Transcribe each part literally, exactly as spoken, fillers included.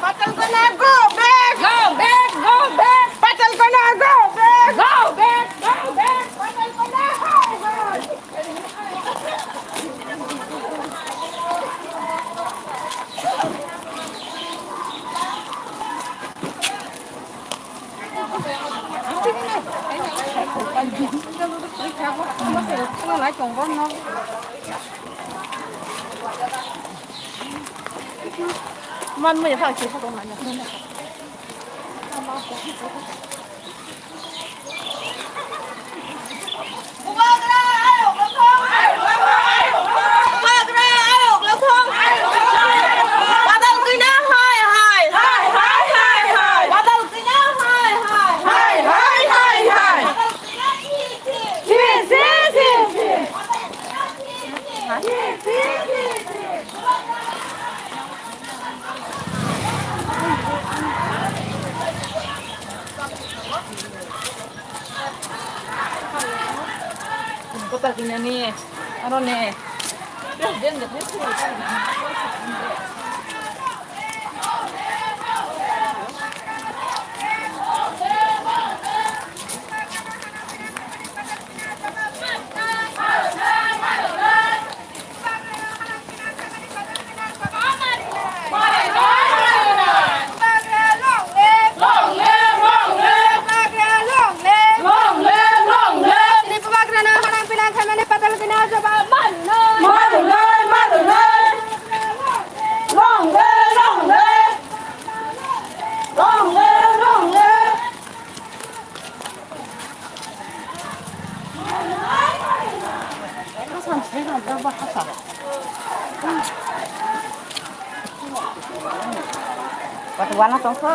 Patalkona, go back! Go back, go back! Patalkona, go back! Go back, go back! Patalkona, hi, hi! Man mo ya pha ki pha ko man. Kota kinani, aro ne. Long live, long live. Long live, long live. Hasan se ha da ba hasa. Wat wana tong kho.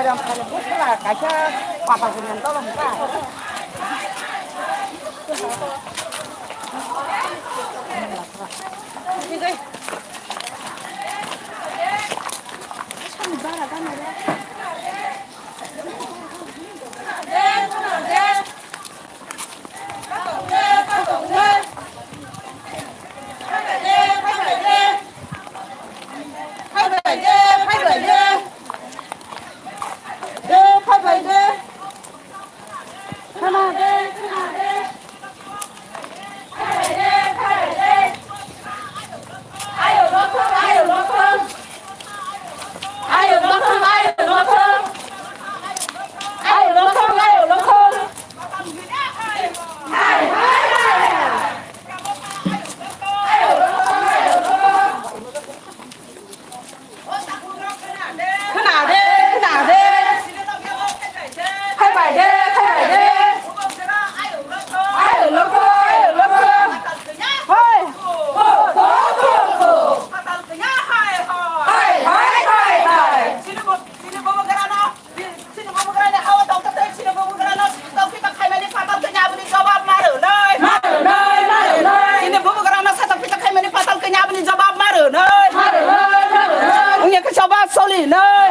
Kaisa pata kunyang tolong ka. Khna de, khna de. Phaibai de, phaibai de. Ayo lokho, ayo lokho. Hoi. Hai, hai, hai, hai. Chini bo, chini bo grano. Chini bubagrani hawa tongthoktwi, chini bubagrano tongthoktwi khaimani phatar khe aboni jawab ma rwnai. Ma rwnai, ma rwnai. Chini bubagrano satokpita khaimani phatar khe aboni jawab ma rwnai. Ma rwnai, ma rwnai. Wngya khe choba solinai.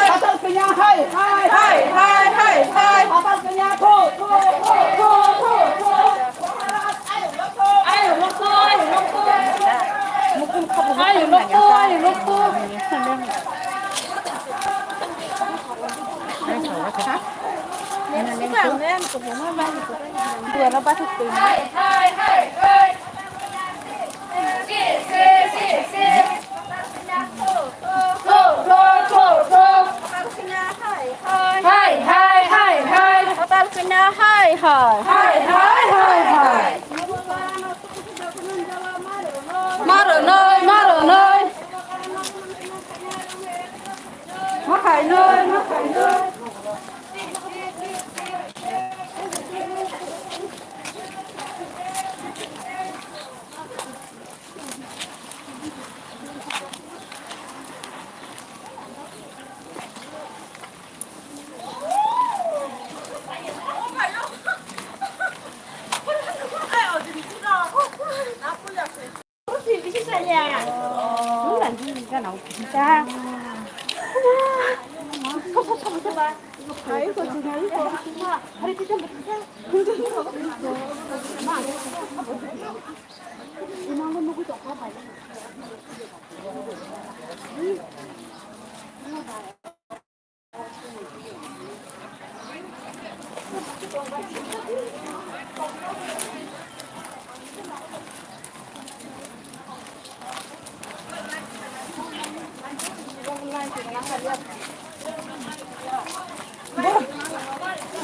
Phatar khe hai, hai. Hai, hai, hai, hai. Phatar khe tho, tho, tho. Hai, hai, hai, hai. Hotel kena hai, hai. Hai, hai, hai, hai. Ma rwnai, ma rwnai. Ma khainai, ma khainai.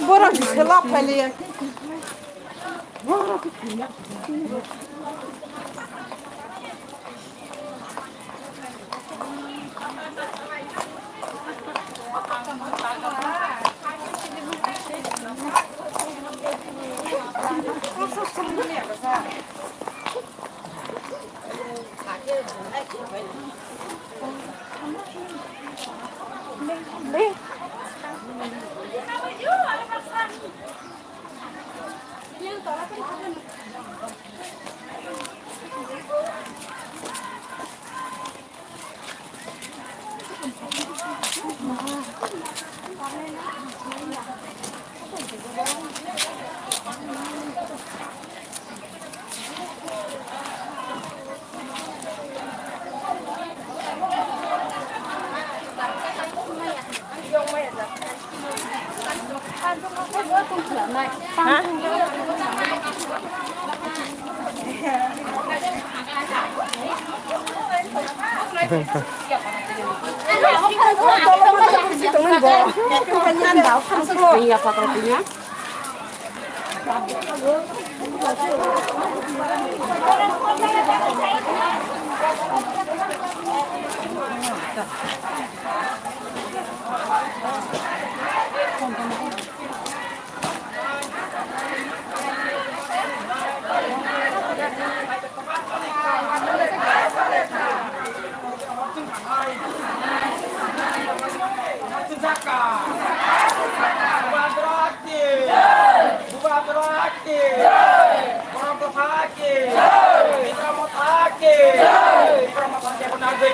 Borok bisa lap kali ya.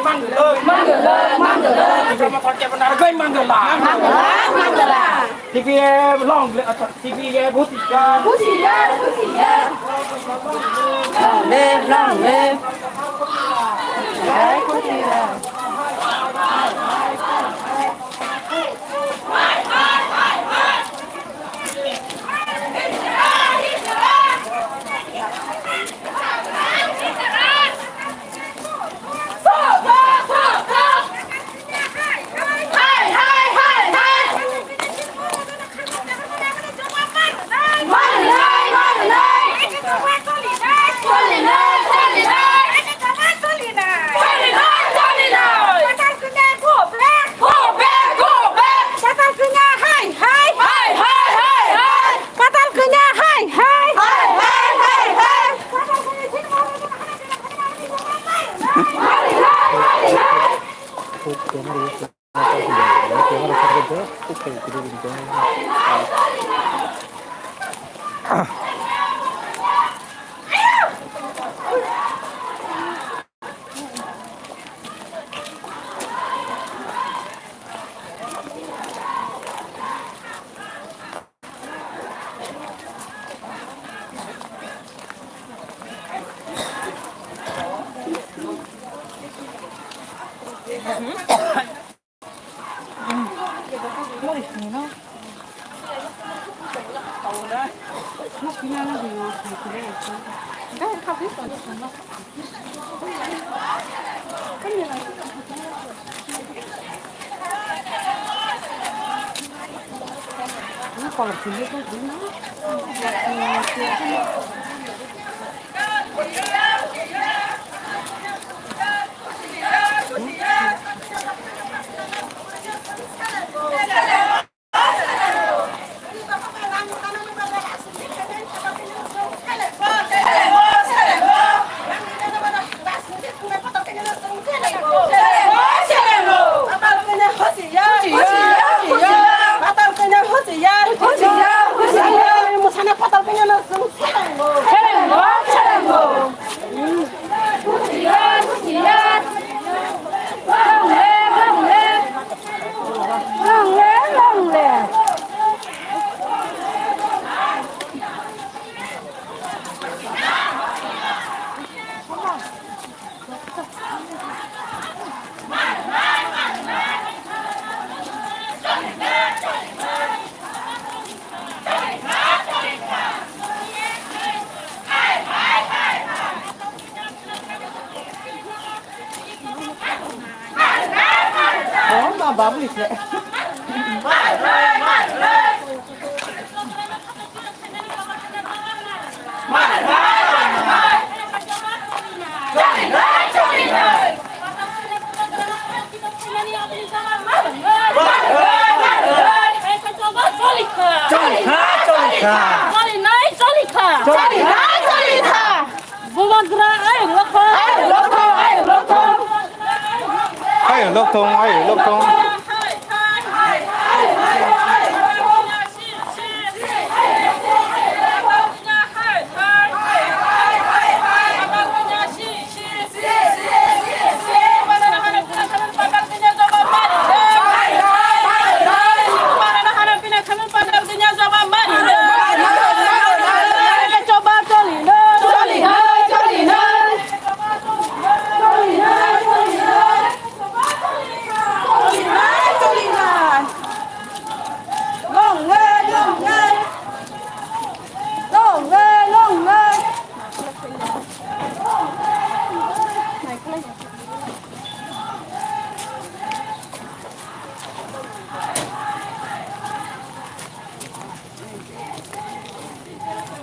Mangalai, mangalai. Mangalai, mangalai. T P F long live, T P F husiar. Husiar, husiar. Long live, long live. Patal kanya hai hai. Hai hai hai hai. Hai hai hai hai. Oh, ma babu ikle. Choli kha, choli kha. Choli nai, choli kha. Choli nai, choli kha. Bubagra, ayuk loktong. Ayuk loktong, ayuk loktong. Ayuk loktong, ayuk loktong.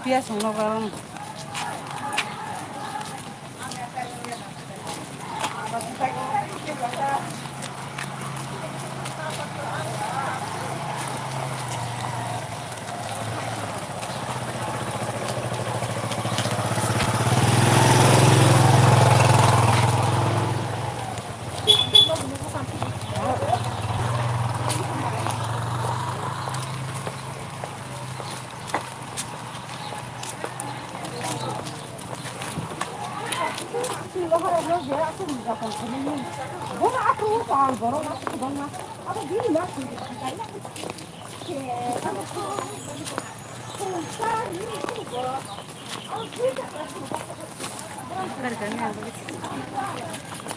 Piyaj songno barang.